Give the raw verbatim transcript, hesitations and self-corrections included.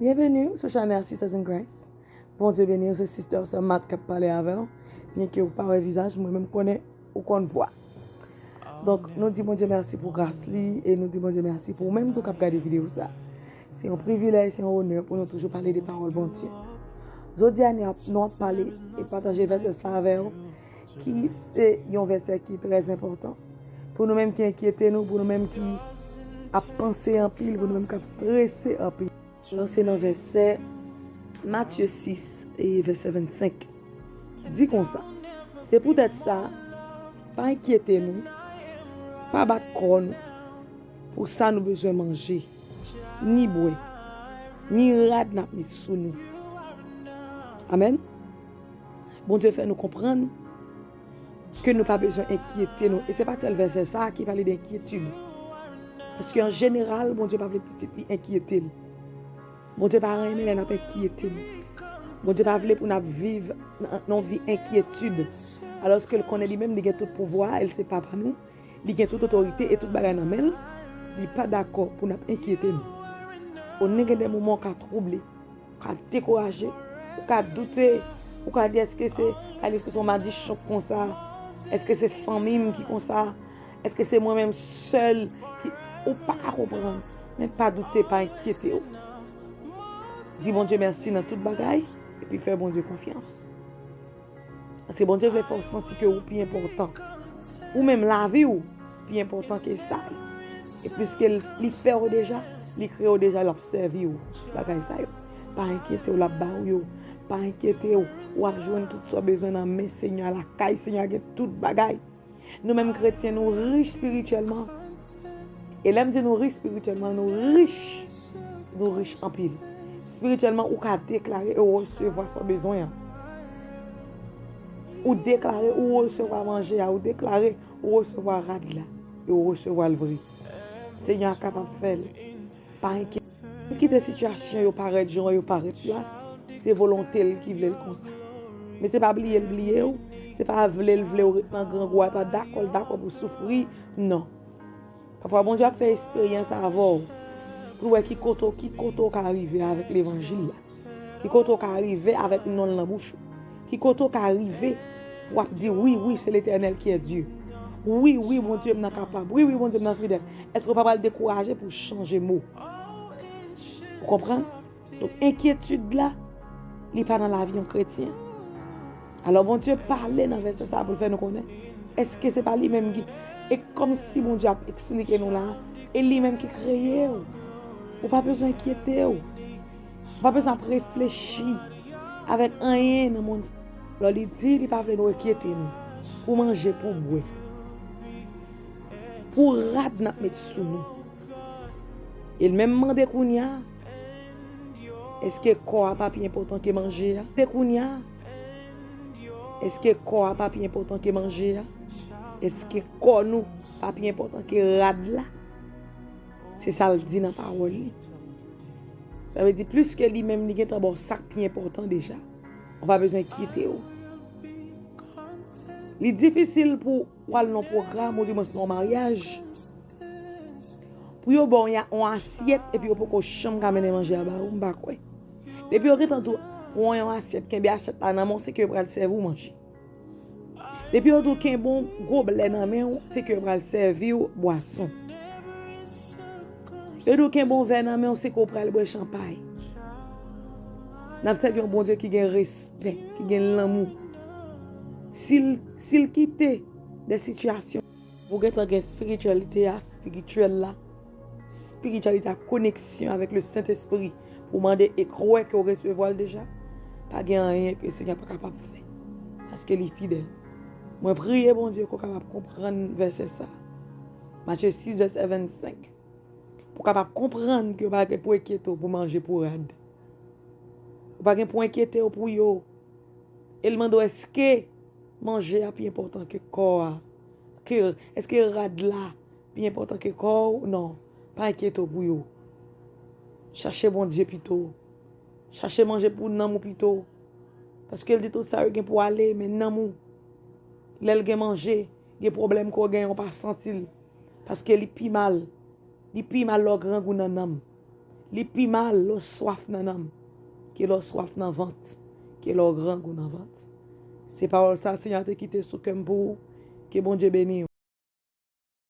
Byenveni sou chanèl Sisters in Christ. Bondye beni w, se Sister Sè Mat k ap pale avè w. Byenke ou pa wè vizaj mwen, men m konnen ou konn vwa. Donk, nou di Bondye mèsi pou gras li e nou di Bondye mèsi pou ou menm tou k ap gade videyo sa. Se yon privilèj, se yon onè pou nou toujou pale de pawòl Bondye. Jodi a, nou ap, nou ap pale e pataje vèsè sa avè w, ki se yon vèsè ki trè enpòtan. Pou nou menm ki enkyete nou, pou nou menm ki ap panse anpil, pou nou menm k ap strese anpil. Alò, se nan vèsè Matye sis e vèsè vennsenk. Di konsa, se poutèt sa, pa enkyete nou, pa bat kò nou pou sa nou bezwen manje, ni bwè, ni rad n ap met sou nou. Amèn. Bondye fè nou konprann ke nou pa bezwen enkyete nou. E se pa sèl vèsè sa a ki pale de enkyetid. Paske an jeneral, Bondye pa vle pitit li enkyete l. Bondye pa renmen lè n ap enkyete nou. Bondye pa vle pou n ap viv nan nan yon vi enkyetid. Alòske l konnen li menm li gen tout pouvwa, e l se papa nou. Li gen tout otorite e tout bagay nan men l. Li pa dakò pou n ap enkyete nou. Konnen gen de moman w ka twouble. Ou ka dekouraje, ou ka doute, ou ka di èske se kay li se yon madichon k konsa, èske se fanmi m ki konsa, èske se mwen menm sèl ki, ou pa ka konprann, men pa doute, pa enkyete w. Di Bondye mèsi nan tout bagay, epi fè Bondye konfyans. Paske Bondye vle fè w santi ke ou pi enpòtan. Ou menm lavi w pi enpòtan ke sa yo. E piske l- li fè w deja, li kreye w deja, l ap sèvi w. Bagay sa yo. Pa enkyete w, l ap ba w yo. Pa enkyete w, w ap jwenn tout sa w bezwen nan men Senyè a, lakay Senyè a gen tout bagay. Nou menm kretyen, nou rich espirityèlman. E lè m di nou rich espirityèlman, nou rich. Nou rich anpil. Espirityèlman, ou ka deklare e w resevwa sa w bezwen an. Ou deklare ou resevwa manje a, ou deklare ou resevwa rad la, e ou resevwa l vre. Senyè a kapab fè l. Pa enkyete. Kite sitiyasyon yo parèt jan yo parèt la, se volonte l ki vle l konsa. Men se pa bliye l bliye w, se pa vle l vle w ret nan grangou a, e pa dakò l dakò pou soufri, non. Pafwa Bondye ap fè eksperyans avè w pou l wè ki kote w, ki kote w ka rive avèk levanjil la. Ki kote w ka rive avèk non l nan bouch ou. Ki kote w ka rive pou w ap di, wi, wi, se Letènèl ki è Dye. Wi, wi, Bondye m nan kapab. Wi, wi, Bondye m nan fidèl. Èske w pa pral dekouraje pou w chanje mo? Ou konprann? Donk, enkyetid la, li pa nan lavi yon kretyen. Alò, Bondye pale nan vèsè sa a pou l fè nou konnen. Èske se pa li menm ki, e kòmsi Bondye ap eksplike nou la, e li menm ki kreye w. Ou pa bezwen enkyete w. Ou pa bezwen ap reflechi avèk anyen nan mond. Alò, li di li pa vle nou enkyete nou pou manje, pou bwè, pou rad n ap met sou nou. E l menm mande kounye a, èske kò a pa pi enpòtan ke manje a? Mande kounye a, èske kò a pa pi enpòtan ke manje a? Èske kò nou pa pi enpòtan ke rad la? Se sa l di nan pawòl li. Sa vle di, plis ke li menm, li gentan ba w sa k pi enpòtan deja. Ou pa bezwen enkyete w. Li difisil pou w al nan pwogram, oudimwens nan yon maryaj, pou yo ba w yon, yon asyèt epi yo poko janm ka mennen manje a ba ou, m pa kwè. Depi yo gentan di w, pran yon asyèt, kenbe asyèt la nan men w, se ke yo pral sèvi w manje. Depi yo di w kenbe yon goblè nan men w, se ke yo pral sèvi w bwason. Yo di w kenbe yon vè nan men w, se ke w pral bwè chanpay. N ap sèvi yon Bondye ki gen respè, ki gen lanmou. Si l, si l kite de sitiyasyon, ou gentan gen espirityalite a, espirityèl la, espirityalite a, koneksyon avèk le Sentespri, pou w mande e kwè ke w resevwa l deja, pa gen anyen ke Senyè a pa kapab fè. Paske li fidèl. Mwen priye Bondye ke w kapab konprann vèsè sa. Matye sis, vèsè vennsenk. Pou w kapab konprann ke w pa gen pou enkyete w pou manje, pou rad. Ou pa gen pou enkyete w pou yo. E l mande w, èske manje a pi enpòtan ke kò a? Ke, èske rad la pi enpòtan ke kò w? Non. Pa enkyete w pou yo. Chache Bondye pito. Chache manje pou nanm ou pito. Paske l di tout sa yo gen pou ale, men nanm ou, lè l gen manje, gen pwoblèm ke w genyen, w pa santi l. Paske li pi mal. Li pi mal lè w grangou nan nanm. Li pi mal lè w swaf nan nanm ke lè w swaf nan vant, ke lè w grangou nan vant. Se pawòl sa Senyè a te kite sou kè m pou ou. Ke Bondye beni w.